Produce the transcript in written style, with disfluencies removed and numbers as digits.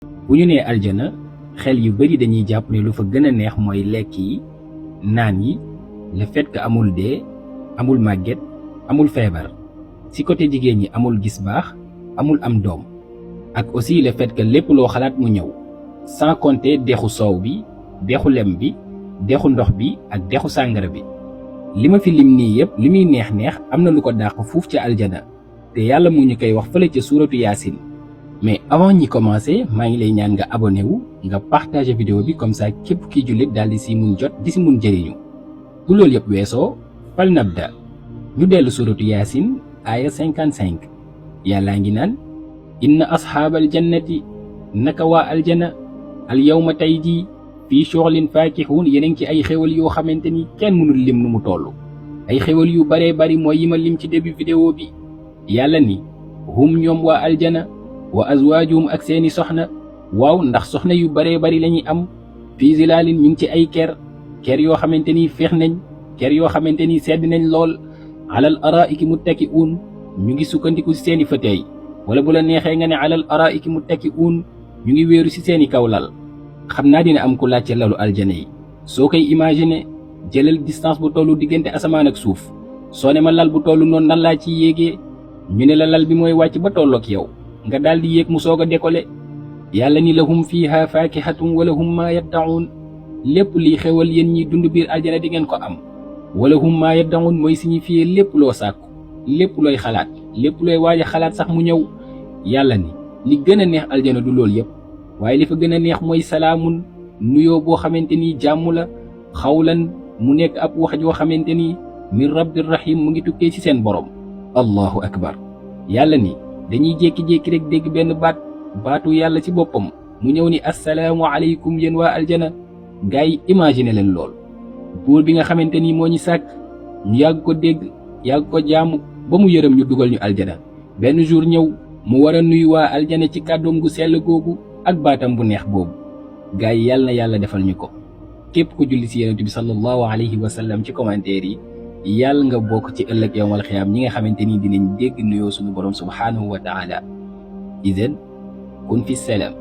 bu ñu nee aljana xel yu bari dañuy jàpp ne lu fa gën a neex mooy lekk yi naan yi le fait que amul dee amul màgget amul feebar ci côté jigéen ñi amul gis baax amul am doom ak aussi le fait que lépp loo xalaat mu ñëw sans compter dexu soow bi dexu lem bi dexu ndox bi ak dexu sàngara bi li ma fi lim nii yépp li muy neex am na lu ko dàq fuuf ca aljana te yàlla mu ñu koy wax fële ca suuratu yaasin mais avant ñi commencer maa ngi lay ñaan nga abonné wu nga partager vidéo bi comme ça képp ki jullit daal di si mun jot di si mun jëriñu bu loolu yëpp weesoo fal nabda ñu dellu suuratu yaasin aaya 55 yàllaa ngi naan inna asxaabal jannati naka waa aljana al yawma tey jii fii shughulin faakihun yeneen ci ay xéwal yoo xamante ni kenn mënul lim nu mu toll ay xéwal yu baree bari mooy yi ma lim ci début vidéo bi yàlla ni hum ñoom waa aljana wa azwaajuhum ak seeni soxna waaw ndax soxna yu baree bari lañuy am fii zilaalin ñu ngi ci ay ker yoo xamante ni féex nañ ker yoo xamante ni sedd nañ lool alal araa'iki muttaki'uun ñu ngi sukkandiku ci seeni fauteuil wala bu la neexee nga ne alal araa'iki muttaki'uun ñu ngi wéeru ci seeni kaw lal xam naa dina am ku laajte lalu aljana yi soo koy imaginer jëlal distance bu tollu diggante asamaan ak suuf soo ne ma lal bu tollu noonu nan laa ciy yéegee ñu ne la lal bi mooy wàcc ba tollook yow nga daal di yéeg mu soog a décoller yàlla ni lahum fiiha faakihatun wa lahum maa yadda'uun lépp liy xewal yéen ñi dund biir aljana di ngeen ko am wa lahum maa yadda'uun mooy signifier lépp loo sàkku lépp looy xalaat lépp looy waaj a xalaat sax mu ñëw yàlla ni li gën a neex aljana du loolu yépp waaye li fa gën a neex mooy salaamun nuyoo boo xamante ni jàmm la xawlan mu nekk ab wax joo xamante ni min rabbir rahim mu ngi tukkee ci seen borom allahu akbar yàlla ni dañuy jékki-jékki rek dégg benn baatu yàlla ci boppam mu ñëw ni assalaamu aleykum yéen waa aljana gaa yi imaginer leen lool buur bi nga xamante ni moo ñu sàkk ñu yàgg ko dégg yàgg ko jaamu ba mu yërëm ñu dugal ñu aljana benn jour ñëw mu war a nuyu waa aljana ci kàddoom gu sell googu ak baatam bu neex boobu gaa yi yàlla na yàlla defal ñu ko képp ko julli ci yonent bi sallallahu alayhi wa sallam ci commentaire yi yàlla nga bokk ci ëllëg yawmal xiyaam ñi nga xamante ni dinañ dégg nuyoo suñu borom subhaanahu wa taala idan kun fi salaam